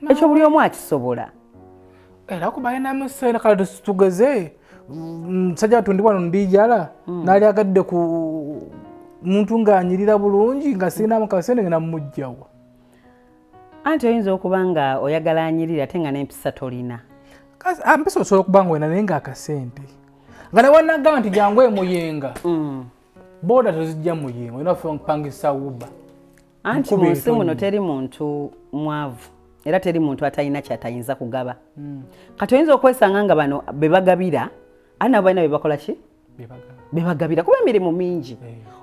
ekyo buli omu akisobola. Era kuba alinamu ssente, kale tugeze musajja watu ndi wano ndijala, naali agadde ku muntu ng'anyirira bulungi nga sirinamu kasente, ngenda mumugjawa. Anti oyinza okuba nga oyagala anyirira ate nga n'empisa tolina. Mpisa osobola okuba nga olina naye ng'akasente nga ne wanagamba nti jangu emuyenga, booda tozijja muyenga, olina kupangisa Uber. Anti mu nsi muno teri muntu mwavu, era teri muntu atalina kyatayinza kugaba. Kati oyinza okwesanga nga bano be bagabira, ate nabo balina be bakola ki, be bagabira, kuba emirimu mingi.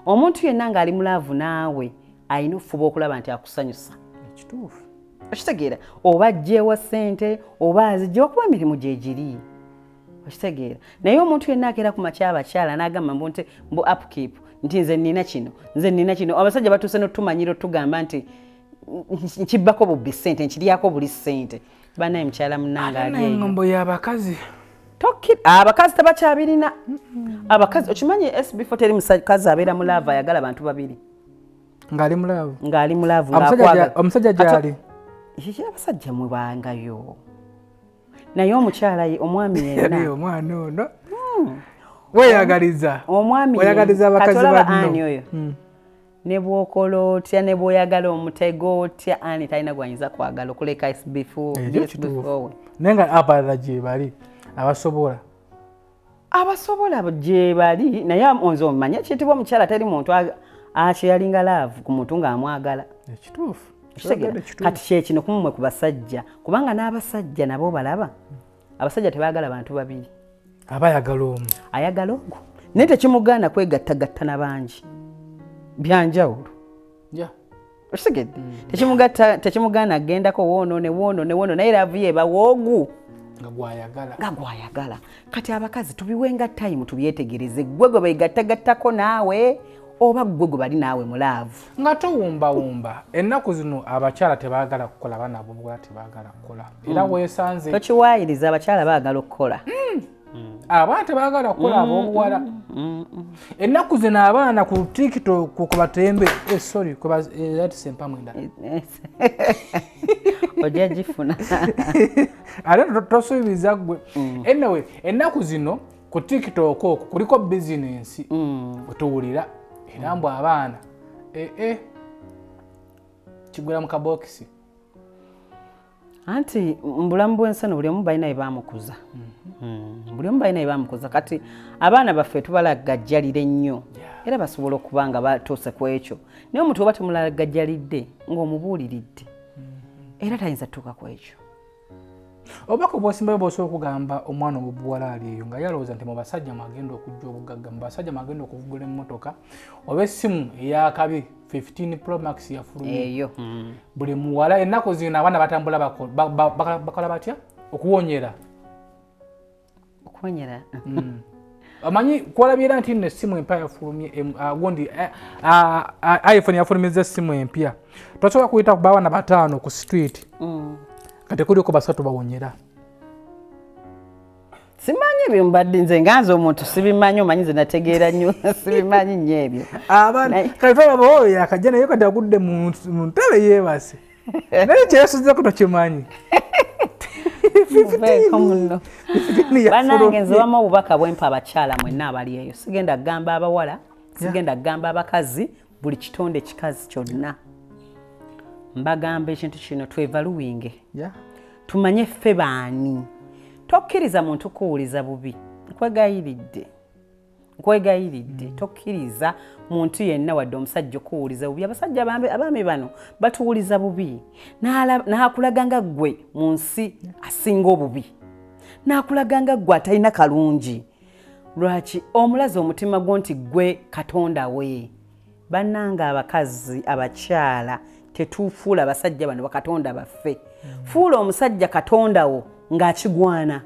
Omuntu yenna ng'ali mu love naawe alina okufuba okulaba nti akusanyusa. Ekituufu. Okitegeera, oba ajjeewa ssente oba azijjewa, kuba emirimu gyegiri, okitegeera. Naye omuntu yenna akeera ku makya abakyala n'agamba mbu nti mbu upkeep, nti nze nina kino, nze nina kino. Abasajja batuuse n'otumanyira otugamba nti nkibbako bubbi ssente, nkiryako buli ssente. Banaye mukyala munnange ali eyo. Engombo y'abakazi. Abakazi tebakyabirina. Abakazi okimanyi sb4 teri mukazi abeera mu love ayagala bantu babiri. Ng'ali mu love. Ng'ali mu love. Omusajja gyali. Abasajja mwe bangayo, naye omukyala ye, omwami yenna. Omwana ono weeyagaliza. Omwami weyagaliza abakazi. Olaba ani oyo, ne bwokola otya, ne bwoyagala omutego otya, ani talina gwayinza kwagala okuleka sb4. Naye nga abalala gye bali abasobola. Abasobola gye bali, naye nze omanye ekiyitibwa omukyala, teri muntu akyeyalinga love ku muntu ng'amwagala. Ekituufu. Kati kyekino kumumwe ku basajja, kubanga n'abasajja nabo balaba abasajja tebaagala bantu babiri. Aba ayagala omu. Ayagala ogwo, naye tekimugaana kwegattagatta na bangi byanjawulo. Okitegedde? Tekimugaana agendako woono ne woono ne woono, naye love ye ebawoogu. Nga gwayagala. Nga gwayagala. Kati abakazi tubiwenga time, tubyetegereze. Gwe gwe begattagattako naawe, oba gwe gwe bali naawe mu love? Nga towumbawumba, ennaku zino abakyala tebaagala kukola, abaana abobuwala tebaagala kukola, era weesanze. Tokiwaayiriza, abakyala baagala okukola. Abaana tebaagala kukola, ab'obuwala. Ennaku zino abaana ku TikTok kubatembe, sorry, kubatisempamwe endala. Ojja gifuna. Ate tosuubiza ggwe. Anyway, ennaku zino ku TikTok okwo kuliko bizinensi otuwulira, era mbu abaana ee kigula mu kabokisi. Anti mu bulamu bw'ensi buli omu balina bye bamukuza. Buli omu balina bye bamukuza. Kati abaana baffe tubalagajjalira ennyo, era basobola okuba nga batuuse ku ekyo, naye omuntu oba temulagajjalidde ng'omubuuliridde, era tayinza tutuuka ku ekyo. Obubaka obwosimbayo bwosobola okugamba omwana obubuwala ali eyo nga yalowooza nti mu basajja mwagenda okujja obugagga, mu basajja mwagenda okuvugula emmotoka oba essimu eyakabi 15 Pro Max yafulumye? Eyo. Buli muwala ennaku zino abaana batambula bakola batya okuwonyera? Okuwonyera. Omanyi kwolabira nti nno essimu empya yafulumye, gundi iPhone yafulumiza essimu empya, tosobola kuyita ku bawana bataano ku street kati kuliko basatu bawonyera. Simanyi ebyo, mbadde nze nga nze omuntu sibimanyi. Omanyi nze nategeera nnyo, sibimanyi nnyo ebyo. Kati tolaba oyo yakajja naye kati agudde mu ntebe yeebase, naye kyeyasuzeko tokimanyi. Muveeko muno. Banange, nze wamu obubaka bwempa abakyala mwenna abali eyo, sigenda kugamba abawala, sigenda kugamba abakazi, buli kitonde kikazi kyonna mbagamba ekintu kino: twevaluwinge, tumanye ffe baani. Tokkiriza muntu kuwuliza bubi, nkwegayiridde, nkwegayiridde, tokkiriza muntu yenna wadde omusajja okuwuliza bubi. Abasajja abaami bano batuwuliza bubi. N'akulaga nga ggwe mu nsi asinga obubi, n'akulaga nga ggwe atalina kalungi. Lwaki omulaze omutima gwo nti ggwe katonda we? Bannanga abakazi, abakyala, tetufuula abasajja bano bakatonda baffe. Fuula omusajja katonda wo ng'akigwana.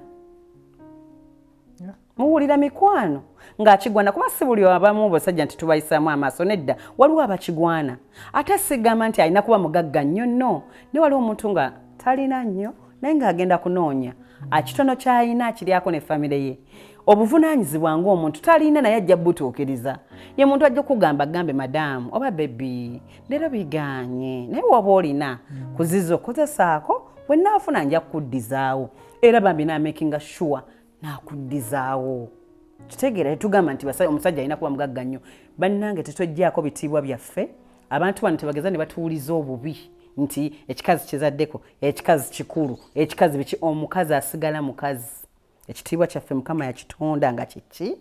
Muwulira mikwano, ng'akigwana, kuba si buli abamu basajja nti tubayisaamu amaaso. Nedda, waliwo abakigwana. Ate sigamba nti alina kuba mugagga nnyo, nno ne waliwo omuntu nga talina nnyo, naye ng'agenda kunoonya akitono ky'alina akiryako ne famire ye. Obuvunaanyizibwa ng'omuntu talina, naye ajja butuukiriza. Ye muntu ajja okugamba, gambe madaamu oba baby, leero biganye, naye woba olina kuziza okozesaako, bwe naafuna nja kukuddizaawo. Era bambi namakinga sure nakuddizaawo. Kitegeera, tetugamba nti omusajja alina kuba mugagga nnyo. Bannange, tetwejjaako bitiibwa byaffe. Abantu bano tebageza ne batuwuliza obubi. Nti ekikazi kizaddeko, ekikazi kikulu, ekikazi biki. Omukazi asigala mukazi. Ekitiibwa kyaffe Mukama yakitonda nga kiki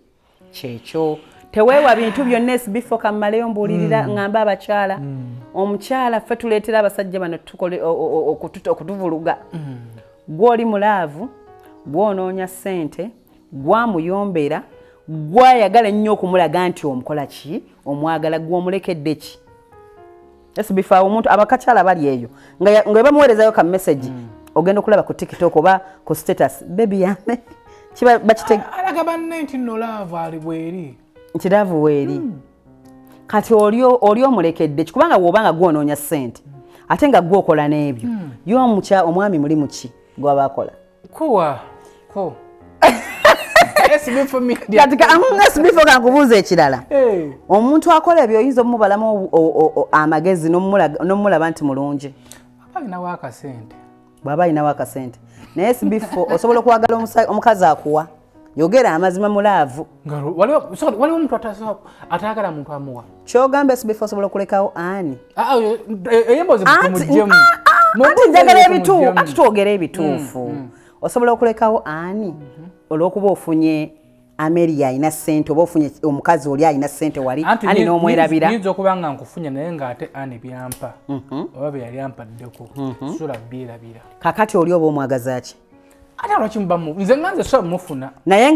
kyekyo. Teweewa bintu byonna. Esibifo kammaleyo mbuulirira, ŋŋamba abakyala, omukyala ffe tuleetera abasajja bano tukole okutuvuluga. Gw'oli mu love, gw'onoonya ssente, gwamuyombera, gwayagala ennyo okumulaga nti omukola ki, omwagala, gw'omulekedde ki. Esibifo omuntu abakakyala bali eyo nga bamuweerezayo ka message, ogenda okulaba ku TikTok oba ku status, "Baby yambe," kiba bakite. Alaga banne nti no love ali bweri. Nti love weeri. Kati oli omulekedde ki? Kubanga bw'oba nga gwonoonya ssente ate nga gwokola n'ebyo, ye omwami muli muki gwaba akola? Kuwa ko SB4 Media. Kati SB4, kankubuuza ekirala. Omuntu akola ebyo oyinza omubalamu amagezi n'omulaba nti mulungi? Aba alinawo akasente. Bw'aba alinawo akasente. Naye SB4, osobola okwagala omukazi akuwa? Yogera amazima, mu love. Nga so, waliwo omuntu atayagala muntu amuwa. Kyogamba SB4, osobola okulekawo ani? Ah, ah, eyo emboozi tumugyemu. Anti njagala ebituufu, anti twogere ebituufu. Osobola okulekawo ani olw'okuba ofunye Ameria alina ssente, oba ofunye omukazi oli alina ssente wali, Anti ani n'omwerabira? Nyinza okuba nga nkufunye, naye ng'ate ani byampa oba bye yali ampaddeko sola byerabira. Kakati oli oba omwagaza ki? Ate lwaki mubamu? Nze nga nze sola mufuna. Naye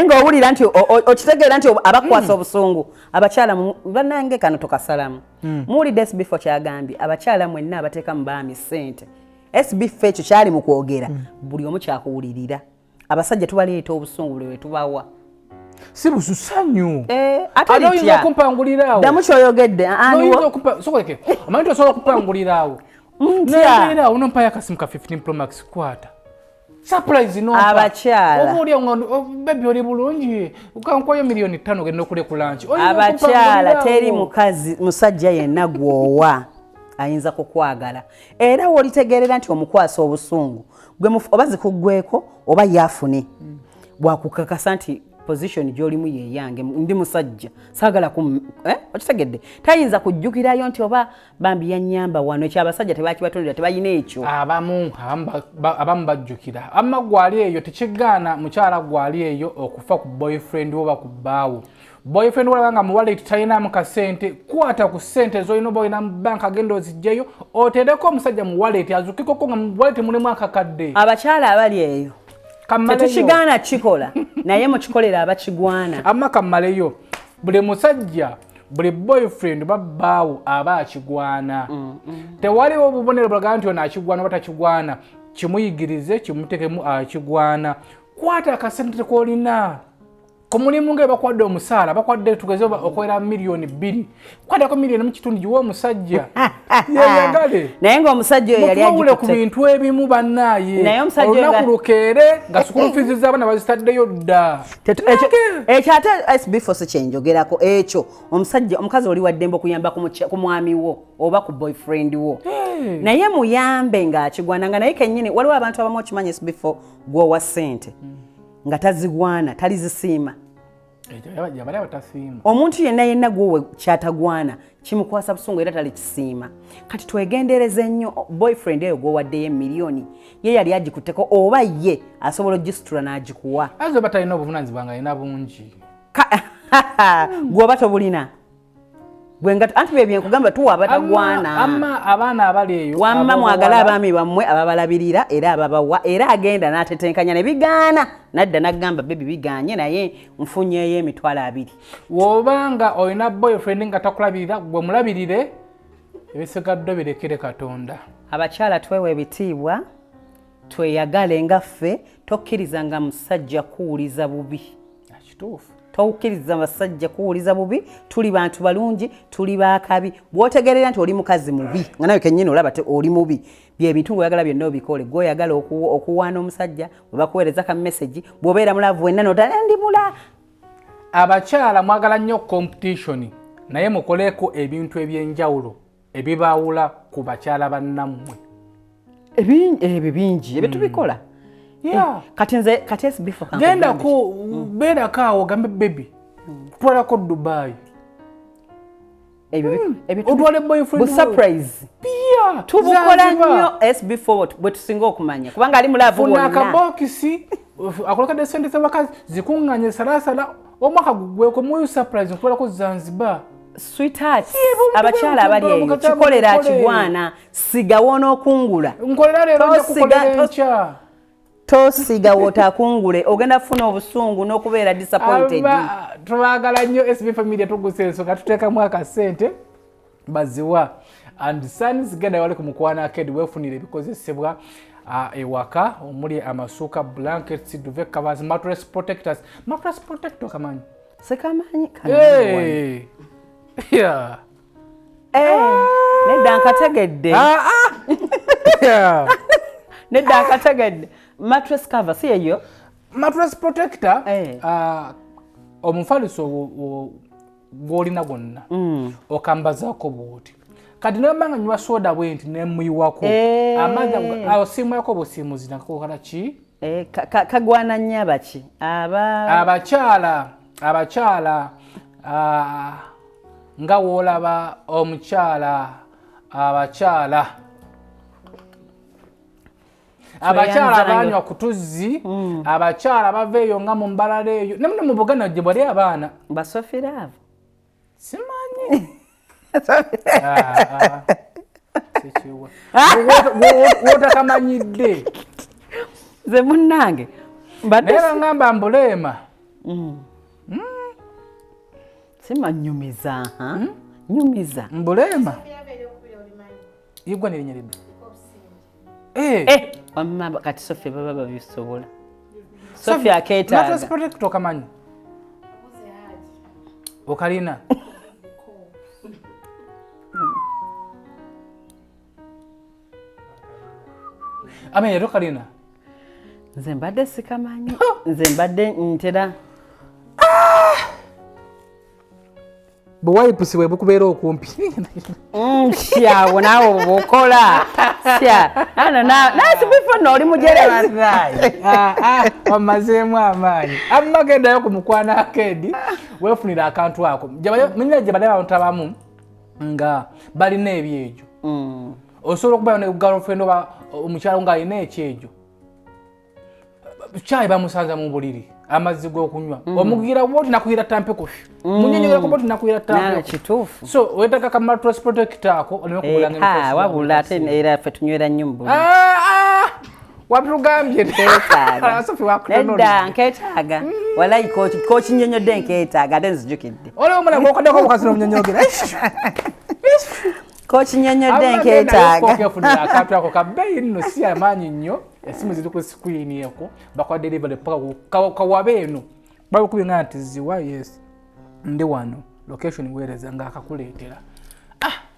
ng'owulira nti okitegeera nti abakwasa obusungu. Abakyala bannange, kano tokasalamu. Muwulidde SB4 kyagambye, abakyala mwenna abateeka mu baami ssente. SB4 ekyo kyali mu kwogera, buli omu kyakuwulirira. Abasajja tubaleeta obusungu buli lwe tubawa. Si bususanyu. Eh, ate Ate oyinza litya? okumpangulira awo. Ddamu kyoyogedde. Ah, N'oyinza sokoleke omanyi nti osobola okupangulira awo. Ntya? Nembeera awo nompayo akasimu ka 15 Pro Max, kwata surprise nompa. Abakyala. Oba oli awo nga, "Oh, baby, oli bulungi, kankwayo 5 million ogenda okulya ku lunch." Oyinza Abakyala, okumpangulira teri awo. mukazi, musajja yenna gw'owa ayinza kukwagala. Era w'olitegeerera nti omukwasa obusungu, gwe oba zikuggweko oba yaafune, bwakukakasa nti position gy'olimu yeyange, ndi musajja saagala ku eh? Okitegedde? Tayinza kujjukirayo nti oba bambi yanyamba wano. Ekyo abasajja tebakibatondera, tebalina ekyo. Abamu bajjukira. Amma gwali eyo, tekigaana mukyala gwali eyo okufa ku boyfriend oba ku bbaawo. Boyfriend walaba nga mu wallet talinamu kasente, kwata ku ssente zolina oba olina mu banka, genda ozijjayo otereko omusajja mu wallet, azukikoko nga mu wallet mulimu akakadde. Abakyala abali eyo, Kammaleyo. tetukigaana kikola, naye mukikolera abakigwana. Amma kammaleyo, buli musajja, buli boyfriend oba bbaawo aba akigwana. Tewaliwo obubonero bulaga nti ono akigwana oba takigwana. Kimuyigirize, kimutekemu akigwana. Kwata akasente kolina ku mulimu, nga bakwadde omusaala, bakwadde tugeze oba okolera 2 million, kwatako 1.5 million giwe omusajja yeyagale. Naye ng'omusajja oyo yali Mutwawule ku agikutte. bintu ebimu bannaaye. Naye omusajja oyo Olunaku lukeere nga school fees z'abaana bazitaddeyo dda. Ekyo ate SB4 si kyenjogerako ekyo. Omusajja, omukazi oli waddembe okuyamba ku mwami wo oba ku boyfriend wo, naye muyambe ng'akigwana, nga naye kennyini. Waliwo abantu abamu, okimanyi SB4, gwowa ssente nga tazigwana, talizisiima. Yabali abatasiima. Omuntu yenna yenna gwowe kyatagwana kimukwasa busungu era talikisiima. Kati twegendereze nnyo. Boyfriend eyo gwowaddeyo emiliyoni, ye yali agikutteko oba ye asobola ogisitula n'agikuwa? Aza oba talina obuvunanyizibwa nga alina bungi. Gwoba tobulina gwenga, anti bye byenkugamba, tuwa abatagwana. Amma abaana abali eyo, Wamma ab'obuwala- mwagale abaami bammwe ababalabirira era ababawa, era agenda n'atetenkanya ne bigaana, nadda n'agamba, "Baby, biganye, naye nfunyeeyo 20,000." W'obanga olina boyfriend nga takulabirira, gwe mulabirire, ebisigadde birekere Katonda. Abakyala twewa ebitiibwa, tweyagale nga ffe. Tokkiriza nga musajja kuwuliza bubi. Kituufu. Tokkiriza basajja kuwuliza bubi. Tuli bantu balungi, tuli bakabi. Bw'otegerera nti oli mukazi mubi, nga nawe kennyini olaba oli mubi, byebintu ngaoyagala byonna obikole. Gweoyagala okuwaana omusajja, bwe bakuweereza ka message, bw'obeera mu love wenna nota ndi mula. Abakyala mwagala nnyo competition, naye mukoleko ebintu ebyenjawulo ebibaawula ku bakyala bannammwe. Ebyo bingi ebyo tubikola. Kati nze, kati SB4, Gendako, beerako awo, ogambe, "Baby, twalako Dubai." Ebyo Otwale boyfriend bu surprise. Pia Tubukola nnyo SB4 bwe tusinga okumanya kubanga ali mu love Funa wonna. akabokisi akolekadde sente z'abakazi zikuŋŋanye salasala omwaka gugweko muyu surprise nkubalako Zanzibar. Sweetheart, abakyala abali eyo kikolera akigwana siga wonookungula. Nkolera leero nja kukolera enkya. Tosiga wotakungule ogenda kufuna obusungu n'okubeera disappointed. Tubaagala nnyo SB Family, tugusa ensonga tuteekamu akasente baziwa and sons. Genda wali ku Mukwano Arcade weefunire ebikozesebwa ewaka omuli amasuuka, blankets, duvet covers, mattress protectors. Mattress protector kamanyi? Sekamanyi. Hey. Yeah. Nedda nkategedde. Yeah. Nedda nkategedde, mattress cover si eyo? Mattress protector, omufaliso gw'olina gwonna okambazaako bwoti. Kati nobanga nga nywa soda bwe nti nemuyiwako amazzi awo siimwako busiimuzi nakokola ki. Kagwana nnyo abaki aba Abakyala nga woolaba omukyala, abakyala banywa ku tuzzi, abakyala bava eyo nga mu mbalala eyo nemuno mu Buganda gye bwali abaana. Basofiraavu. Simanyi. Sikiwa wotakamanyidde. Nze munnange mbadde Naye bangamba mbuleema. Sima nyumiza ha? Nyumiza. Mbuleema igwa nerinnya libbi. Eh, wamma kati Sofia baba babisobola. Sofia akeetaaga. Mattress protector okamanyi? Okalina? Amenya tokalina? Nze mbadde sikamanyi, nze mbadde ntera Buwayipusi bwe bukubeera okumpi. Syawo naawe bwokola sya nasibifo no oli mujerezi. Wamazeemu amaanyi. Amma gendayo ku Mukwano Arcade weefunira akantu ako. Munyina gye bali abantu abamu nga balina ebyejo, osobola okubayo ne girlfriend oba omukyalo ng'alina ekyejo, kyayi bamusanza mu buliri, amazzi g'okunywa omugira bwoti nakuyira tampeko, munyonyolako bwoti nakuyira tampeko. Kituufu. So wetaaga ka mattress protector ako oleme kubulanga emikosi. Wabula ate era ffe tunywera nnyo mu buliri. Watugambye. Nkeetaaga. Sophie wakutonolidde. Nedda nkeetaaga, walayi kokinyonyodde nkeetaaga ate nzijukidde. Olwo omwana gwokoddeko omukazi n'omunyonyogera. Kokinyonyodde nkeetaaga. Okefunira akantu ako kabbeeyi nno, si amaanyi nnyo. Esimu ziri ku screen eko, bakola delivery paka kawabe eno babikubye nga nti ziwa, yes ndi wano, location weereza ng'akakuleetera.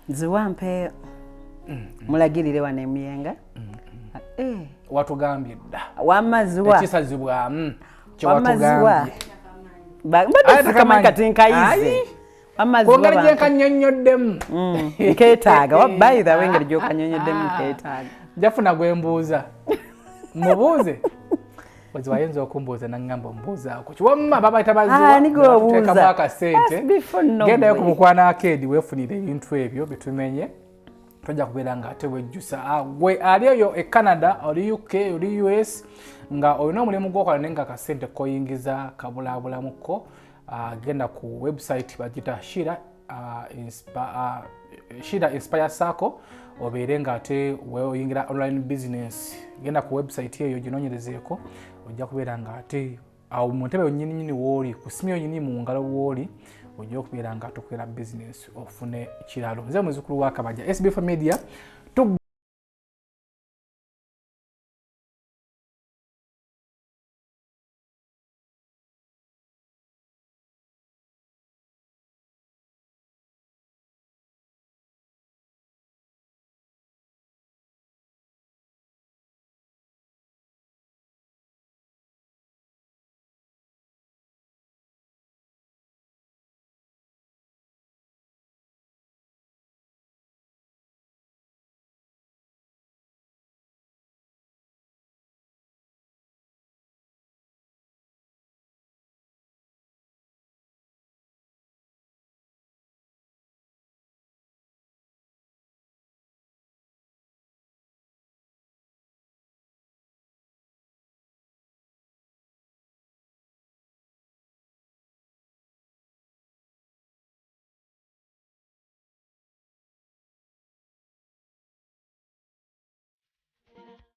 Ziwa mpeeyo mulagirire wano emiyenga. Eh, Watugambye dda. Wamma ziwa. Tekisazibwamu. Wamma ziwa. Kyewatugambye. Mbadde Aye, sikamanyi kati nkayize. Ayi. Wamma ziwa. Kwongera gye nkanyonyoddemu. Nkeetaaga. By the way, engeri gy'okanyonyoddemu nkeetaaga. Njafuna gwe mbuuza, mubuuze oziba ayinza okumbuuza naŋŋamba omubuuzaako kiwamma babayita Ah, ni gwe obuuza. baziwateekamu akasente. Before no Gendayo ku way. Mukwano Arcade weefunire ebintu ebyo bitumenye, tojja kubeera nga ate wejjusa. Gwe ali eyo e Canada, oli UK, oli US, nga olina omulimu gwokola naye nga akasente koyingiza kabulaabulamuko, genda ku website bagita Shira Shira Inspire Sacco, obeere nga ate weoyingira online business. Genda ku website eyo ginoonyerezeeko, ojja kubeera nga ate awo mu ntebe nyini nyini wooli, ku simu yonyini mu ngalo wooli, ojja okubeera nga tukolera business ofune kiralo. Nze muzukulu wa Kabaja, SB Media.